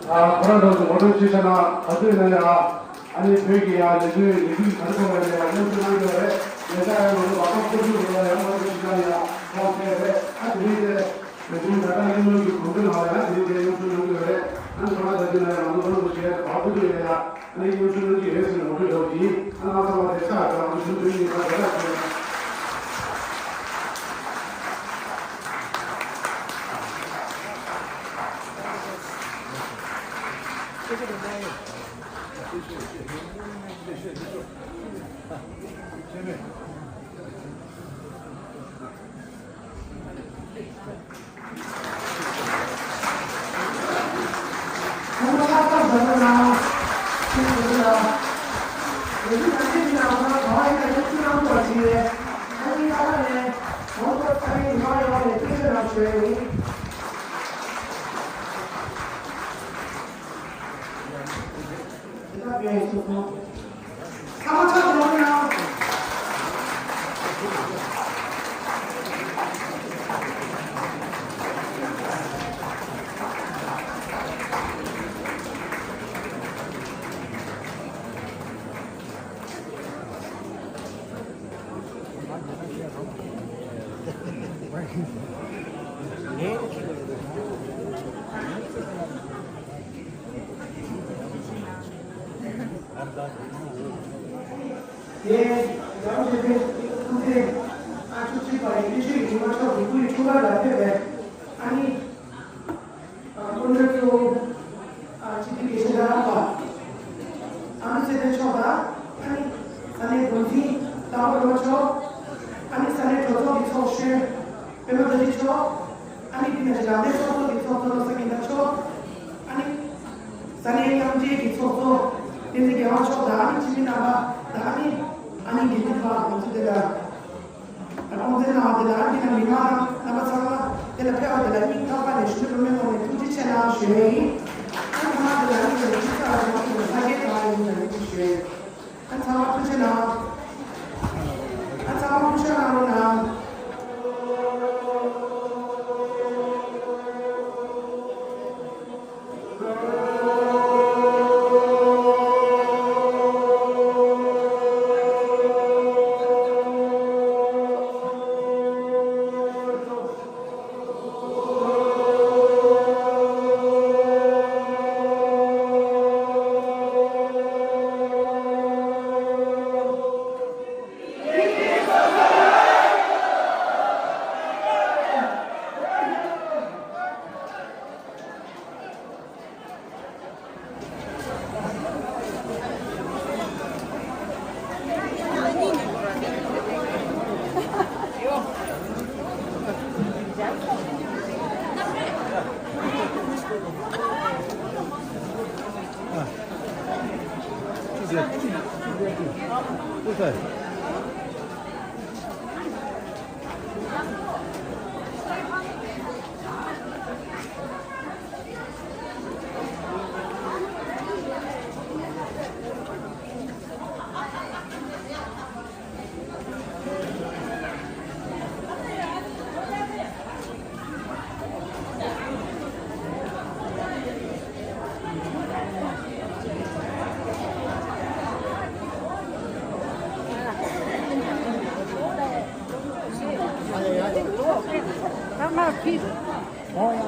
ཨ་ཁོ་རང་ཚོ་ངོ་སྤྲོད་ཅིག་བྱས་ན་ད་དུས་ན་ཡ། ཨ་ནི་བོད་ཀྱི་ཡང་ལས་དོན་ལས་འགུལ་ག་རེ་ཐོག་ལ་ཡང་མཉམ་ཞུགས་གནང་ཡོད་རེད། ལས་ཀ་ཡང་ང་ཚོ་བར་ཐག་སྐོར་ཞུགས་རེད་ལ་ཡང་ང་ཚོ་ཞིག་ན་ཡང་ཐོག་ཕེབས་རེད། ཨ་དེ་རིང་དེ་ལས་དོན་ད་ལྟ་གླེང་སློང་གི་གོམ་བགྲོད་ནང་ལ་ཡང་དེ་རིང་དེ་མཉམ་ཞུགས་གནང་གི་ཡོད་རེད། ཨ་ནི་ཁོ་རང་ད་ཅི་ན་ཡང་ང་ཚོ་ཁོ་རང་ཚོ་ཞིག་ཡང་བར་སྐོར་ཞུགས་ཡོད་ཡ། ཨ་ནི་མཉམ་ཞུགས་གནང་གི་ཡོད་ཟེར་ནས་ངོ་སྤྲོད་རོགས་གྱིས། ཨ་ནི་ང་ཚོ་ལ་དེ་ཆ་ཡང་ང་ཚོ་ཞུ་འདོད་ཡིན་ན་དེ་ལ་ཞུ། དེ་རྒྱལ་བ་ཐམས་ཅད་མཁྱེན་ཨ་ཐུགས་རྗེ་ཆེ་བ་ཡི་དེ་ཆོས་ཀྱི་ཉི་མ་མཆོག་གི་སྐུའི་འཁྲུངས་སྐར་ལ་ཕེབས་པའི་ཨ་ནི་སྐུ་མགྲོན་གཙོ་བོ་སྤྱི་འཐུས་དགེ་བཤེས་ལྷ་རམས་པ་ཨ་ནི་ཚེ་བརྟན་མཆོག་དང་ཨ་ནི་ས་གནས་འགོ་འཛིན་དང་པོ་སློབ་མ་མཆོག་ཨ་ནི་ས་གནས་གྲོས་ཚོགས་ཀྱི་ཚོགས་གཞོན་པད་མ་བཀྲ་ཤིས་མཆོག་ཨ་ནི་འདི་ནས་རང་བདེན་ཚོགས་གཙོ་གི་ཚོགས་གཙོ་བློ་བཟང་སྙན་གྲགས་མཆོག་ཨ་ནི་ས་གནས་མཉམ་འབྲེལ་གྱི་ཚོགས་གཙོ་བསྟན་འཛིན་རྒྱལ་དབང་མཆོག་དང་ཨ་ནི་སྤྱི་མི་རྣམ་པ་དང་ཨ་ནི་ཨ་ནི་འདི་ནས་ཕར་ང་ཚོ་དེ་ལ་ཨ་ཁོང་ཚོའི་ནང་དེ་ལ་ཨ་ནི་འདི་ནས་མི་མང་རྣམ་པ་ཚང་མ་དེ་ལ་ཕེབས་པ་དེ་ལ་སྙིང་ཐག་པ་ནས་ཞུ་མི་རུང་མི་ངོ་ནས་ཐུགས་རྗེ་ཆེ་གནང་ཞུ་ཡ་ཡིན། ཨ་ཚང་མ་དེ་ལ་ཨ་ནི་དེ་ལ་ཅི་ཙམ་རང་གི་ལྷ་སྐལ་གང་ཡིན་ན་ནི་ཞུ་ཡ་ཡིན། ཨ་ཚང་མ་ཐུགས་རྗེ་གནང་། ཨ་ཚང་མ་ཐུགས་རྗེ་གནང་རོགས་གནང་། ད་ང་ཕི། ཨོ་ཡ།